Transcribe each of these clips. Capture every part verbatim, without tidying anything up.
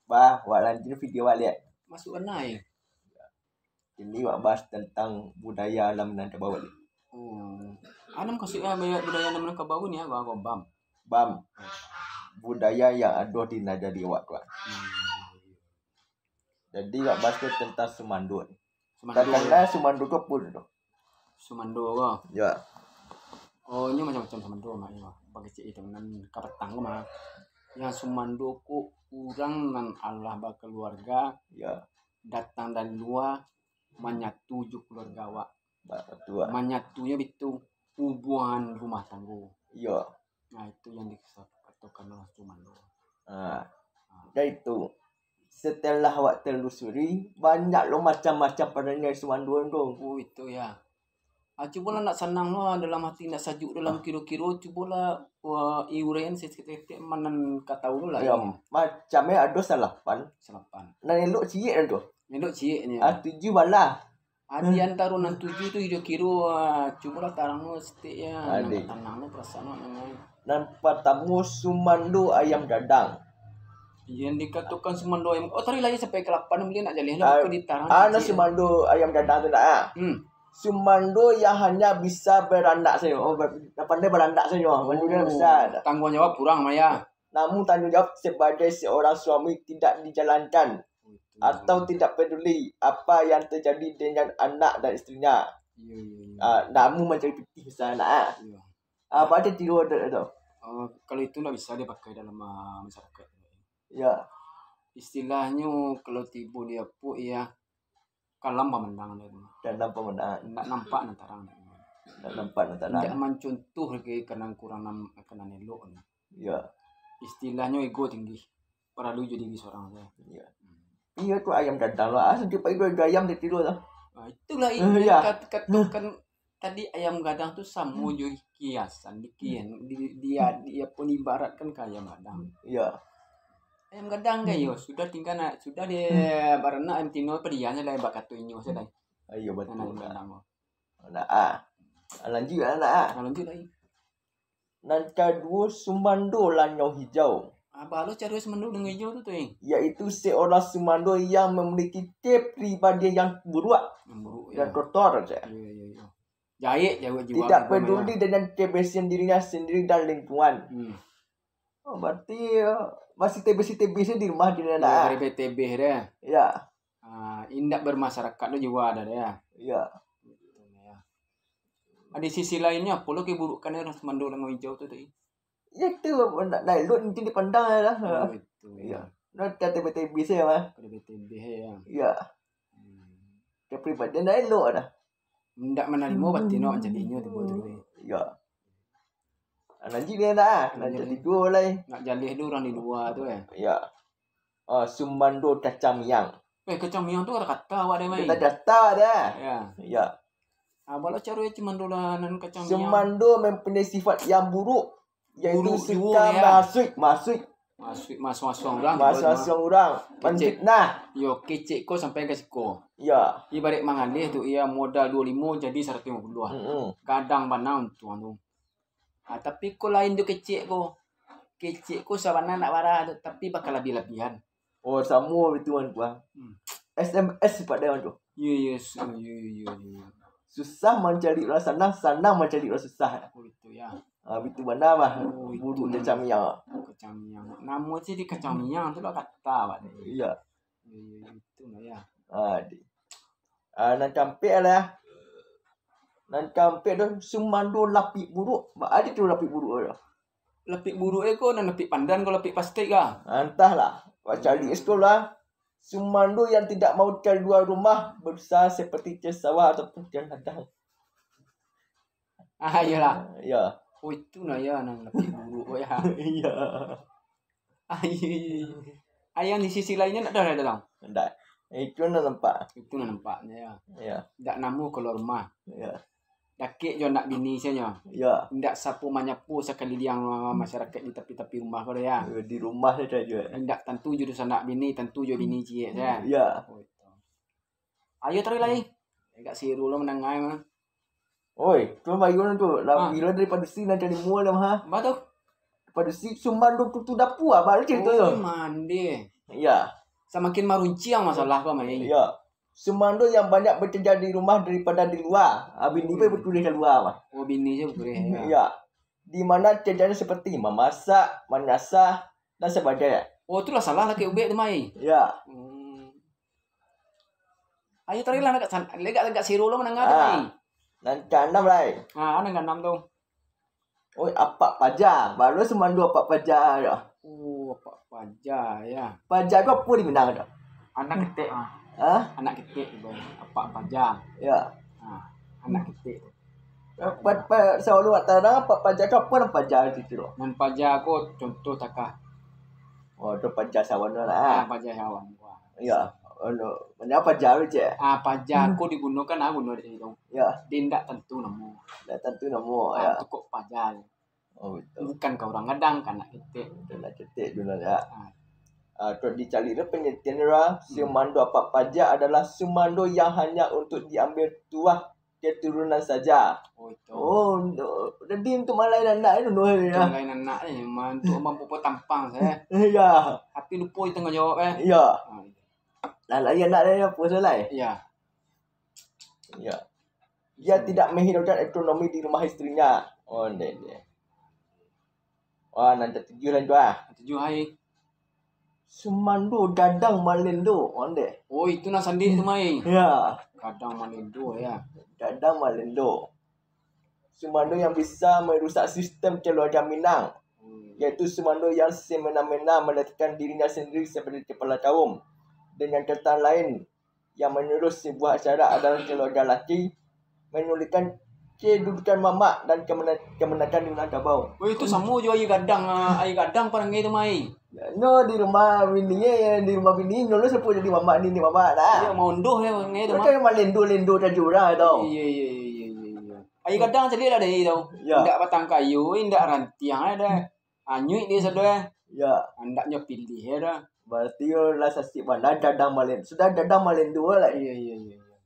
Ba, wak lanjut video balik. Masuk kena eh. Ini wak bahas tentang budaya alam Minangkabau balik. Oh. Anam kasih ya budaya alam Minangkabau ni ya, wak bam. Bam. Budaya yang ada di negeri awak tu. Hmm. Jadi wak bahas tu tentang sumando. Sumando. Takana sumando tu apa tu? Sumando ko. Ya. Oh, ini macam-macam sumando mah ya. Bagi cik itu nan kapatang ko mah. Yang sumando ko orang nan Allah berkeluarga. Ya. Datang dari luar, menyatu ju keluarga awak. Ba, betul lah. Menyatu ya bitu hubungan rumah tangga. Ya. Nah, itu yang dikatakan orang sumando. Ah. Ah. Dah itu. Setelah awak telusuri, banyak lo macam-macam perangai sumando tu. Oh, itu ya. Ah, cubalah nak senang lo dalam hati, nak sejuk dalam kiro-kiro, cubalah, wah, iuran seketek-ketek, mana ka tahu lo lah. Ya, macam eh ada salapan. Salapan. Nan elok cik tu. Elok cik ni. Ah, tujuh balah. Ah, di antara nan tujuh tu kiro-kiro, ah, cubalah tarang lo setik ya. Adik. Nak tenang lo perasaan lo dengan. Dan pertama sumando ayam gadang. Yang dikatakan sumando ayam. Oh, tadi lagi sampai ke lapan boleh nak jaleh lo. Ah, apa di tarang ah, na cik. Sumando ayam gadang tu nak ah. Hmm. Sumando yang hanya bisa beranak saja. Oh, ber, pandai beranak saja. Oh, maksudnya besar. Tanggungjawab kurang mah ya. Namun tanggungjawab sebagai seorang suami tidak dijalankan. Betul. Atau tidak peduli apa yang terjadi dengan anak dan isterinya. Ya, ya, ya. Ah, namun mencari pitih besar nak ah. Ya. Ah, pada tiru ada tu. Ah, kalau itu ndak bisa dia pakai dalam, ah, masyarakat. Ya. Istilahnya kalau tiba dia apa ya, ka lam pamandang dia tu. Ka lam pamandang. Ndak nampak nan tarang. Ndak nampak nan tarang. Ndak mencontoh lagi kenang kurang nam, kenang elok ni. Ya. Istilahnya ego tinggi. Perlu jadi diri seorang saja. Ya. Hmm. Iya tu ayam gadang lah. Ah, sejak pagi dua ayam dia tidur lah. Ah, itulah ini ya. Kat, kat, kan tadi ayam gadang tu sama juga kiasan, di kian, di, dia, dia pun ibaratkan ke ayam gadang. Ya. Ayam gadang kan yo, sudah tinggal nak, sudah dia beranak ayam tino, apa dia saja lah, bak katu inyo saja lah. Ayo, betul lah. Ayam gadang tu. Nak ah. Lanjut lah nak ah. Ah, lanjut lagi. Nan kadua sumando lanyau hijau. Ah, ba lo cara sumando lanyau hijau tu tu eh. Iaitu seorang sumando yang memiliki kepribadian yang buruk. Yang buruk, ya. Dan kotor saja. Ya, ya, ya. Jahit, jahit jiwa. Tidak peduli dengan kebersihan dirinya sendiri dan lingkungan. Hmm. Oh, berarti, eh, masih tebis-tebis di rumah dia nak. Ya, tebis-tebis dia. Ya. Ah, indak bermasyarakat tu jiwa ada dia. Ya. Ada sisi lainnya, apa lo keburukan orang sumando lanyau hijau tu tadi? Ya, itu nak, nak elok nanti dipandang lah. Oh, itu, ya. Nak kata betul bisa ya, mah. Kata betul ya. Ya. Hmm. Kepribadian nak elok dah. Ndak menerima berarti nak jadi inyo tu betul. Ya. Ah, nanti dia nak, nak jadi dua lah. Nak jaleh dulu orang di luar tu eh. Ya. Ah, sumando kacang miang. Eh, kacang miang tu kata-kata awak dia main. Kata-kata dia. Ya. Ya. Ah, ba lo cara sumando lah nan kacang miang. Sumando mempunyai sifat yang buruk, iaitu suka masuk, masuk. Masuk, masuk-masuk orang. Masuk-masuk orang. Kecek. Menfitnah. Yo, kecek ko sampai ke siko. Ya. Ibarat mengalih tu, ia modal dua lima jadi seratus lima puluh. Hmm. Gadang bana untung tu. Ah, tapi ko lain tu kecek ko. Kecek ko sabana nak bara tu, tapi bakal lebih-lebihan. Oh, sama betul kan, Puan. Hmm. S M S pada orang tu. Ya, ya, ya, ya, ya. Susah mencari orang senang, senang mencari orang susah. Oh, itu ya. Ah, betul mana mah. Oh, itu buruk kacang miang. Kacang miang. Nama sih di kacang miang tu lah kata awak ni. Ya. Ya, ya, ya, itu lah ya. Ah, di. Ah, nan campik lah. Nan campik tu sumando lapi buruk. Ba ada tu lapi buruk tu. Lapi buruk eh ko, nan lapi pandan ko lapi plastik ah. Entahlah. Wak cari sekolah. Sumando yang tidak mau keluar rumah, berusaha seperti ke sawah ataupun ke ladang. Ah, iyalah. Ya. Oh, itu nah ya, nan lapi buruk ya. Ya. Ai, ai, yang di sisi lainnya nak dah dalam. Ndak. Itu nak nampak. Itu nak nampak ya. Ya. Ndak namu keluar rumah. Ya. Dakek jo anak bini saja. Ya. Ndak sapu manyapu sekeliling masyarakat di tepi-tepi rumah ko ya. Ya, di rumah saja. Ndak tentu jo anak bini, tentu jo bini ciek ya. Ya. Oh, itu. Ayo tadi lai. Agak seru lo menangai mah. Oi, tu mai yo tu. La bila dari padusi nan cari mua lah ha. Ba tu. Padusi sumando tutu dapu ah, baru cerita tu. Oh, mandi. Ya. Semakin meruncing masalah ko mai. Ya. Sumando yang banyak bekerja di rumah daripada di luar. Ah, bini pun bertulis kat luar mah. Oh, bini je bertulis, ya. Ya. Di mana kerjanya seperti memasak, mengasah, dan sebagainya. Oh, itulah salah lah ke ubek tu mai. Ya. Hmm. Ayo tadi lah nak san, lega lega siro lo menengah tu mai. Ah. Dan keenam lai. Ah, ana keenam tu. Oi, apa paja. Baru sumando apa paja ya. Oh, apa paja ya. Paja tu apa di Minang tu? Anak ketek ah. Ha? Anak ketek tu. Apa paja. Ya. Ha, anak ketek tu. Pa, pa, selalu tak ada apa paja tu apa nama paja di situ? Nan paja ko contoh takah. Oh, tu paja sawan lah. Ah, paja sawan. Wah. Ya. Anu, mana paja tu cek? Ah, paja ko digunakan ah guna di situ. Ya. Dia tidak tentu nama. Tidak tentu nama. Ah, ya. Tu ko paja. Oh, betul. Bukan kau orang gadang, kau anak ketek. Betul lah, ketek dulu ya. Ah. Ah, tu dicari dia pengertian dia, hmm, sumando apa paja adalah sumando yang hanya untuk diambil tuah keturunan saja. Oh, itu. Oh, no. Jadi untuk malai anak itu no ya. Untuk malai anak ni, memang untuk mampu tampang saya. Ya. Tapi lupa tanggungjawab eh. Ya. Ah, itu. Lah, lah, ya nak dia apa salah eh? Ya. Ya. Ia tidak menghiraukan ekonomi di rumah isterinya. Oh, ndei, ndei. Wah, nan tujuh lah tu ah. Tujuh hai. Sumando dadang malendo. Oh, ndei. Oh, itu nak sandik tu mai. Ya. Dadang malendo ya. Dadang malendo. Sumando yang bisa merusak sistem keluarga Minang. Hmm. Iaitu sumando yang semena-mena meletakkan dirinya sendiri sebagai kepala kaum. Dengan kata lain, yang menerus sebuah acara adalah keluarga laki, menulihkan kedudukan mamak dan kemena-, kemenakan di Minangkabau. Weh, itu sama je air gadang, ah, air gadang parangai tu mai. No, di rumah bini eh, di rumah bini, no lo siapa jadi mamak ni, ni mamak dah. Ya, mau ndoh ya, ngai tu. Macam malendo-lendo tajura tau. Iya, iya, iya, iya, iya. Air gadang cari lah deh tau. Ya. Indak batang kayu, indak ranting eh dah. Anyui dia sudah. Ya. Andaknya pilih ya dah. Berarti yo lah sasik mana dadang malen. Sudah dadang malen dua lah. Iya, iya, iya, iya.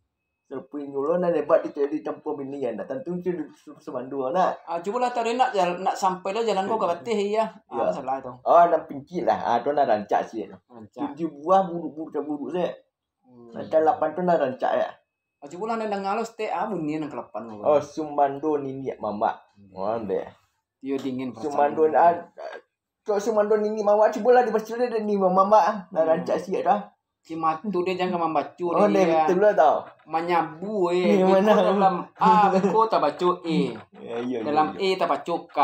Serpui nyulo na lebat di, di tempuh bini ya. Nak tentu tu sumando na. Ah, cubalah tahu nak nak sampai lah jalan kau ke Bateh ya. Ah, salah tu. Oh, nak pinci lah. Ah, tu nak rancak sih. Rancak. Tujuh buah buruk-buruk tak buruk sih. Hmm. Nak lapan tu nak rancak ya. Ah, cubalah nak dengar lo setiap ah bunyi nak kelapan kau. Oh, sumando nini mamak. Hmm. Oh, ambil. Tio dingin perasaan. Sumando ni, ah, ko sumando nini mamak, cubalah di Australia dan ni mamak, ah. Nak rancak siap dah. Si matu dia jangan membaca dia. Oh, dia betul lah tau. Manyabu eh. Ni mana? Dalam A ko tak baca E. Ya, ya, ya. Dalam E tak baca K.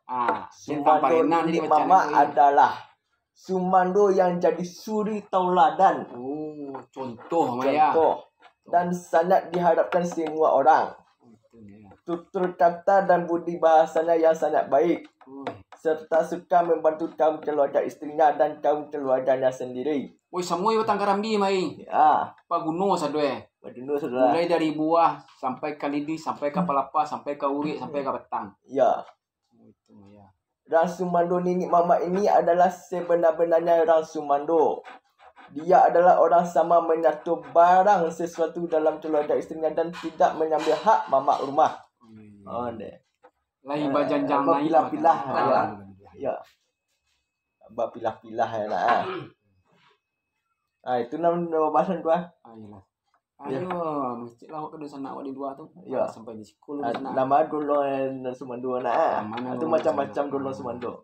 Ah, sumando nini mamak adalah sumando yang jadi suri tauladan. Oh, contoh maya. Contoh. Dan sangat diharapkan semua orang. Tutur kata dan budi bahasanya yang sangat baik. Serta suka membantu kaum keluarga isterinya dan kaum keluarganya sendiri. Oi, samoi batang karambi mai. Ya. Paguno sadue. Paguno sadue. Mulai dari buah sampai ke lidi, sampai ke palapa, sampai ke urik, sampai ke batang. Ya. Rang sumando nini mamak ini adalah sebenar-benarnya rang sumando. Dia adalah orang sama mengatur barang sesuatu dalam keluarga isterinya dan tidak mengambil hak mamak rumah. Oh, deh. Lain bajanjang lain. Bapilah-pilah. Ya. Bapilah-pilah ya lah. Ah, itu nama bahasa dua. Ah, iyalah. Ayo, mesti lah awak kedua sanak awak di dua tu. Ya. Sampai di sekolah sanak. Nama dulu yang semandua nak. Itu macam-macam dulu semandua.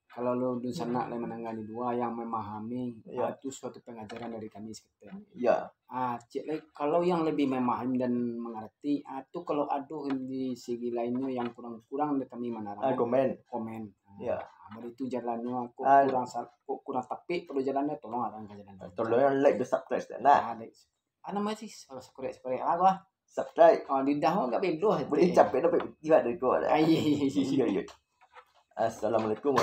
Kalau lo dun sanak lai menengah di dua yang memahami, ah, tu suatu pengajaran dari kami seketika. Ya. Ah, cik lai, kalau yang lebih memahami dan mengerti, ah, tu kalau ada di segi lainnya yang kurang-kurang dari kami menarang. Ah, komen. Komen. Ya. Ah, baru itu jalannya, kok kurang sa-, kok kurang tepat pada jalannya, tolong arangkan jalan. Tolong like dan subscribe nak. Ah, like. Ana mai si, oh, subscribe, subscribe. Ah, bah. Subscribe. Oh, lidah awak agak belo. Boleh capek dapat tiba dari kau lah. Ah, iya, iya, iya. Iya, iya. Assalamualaikum.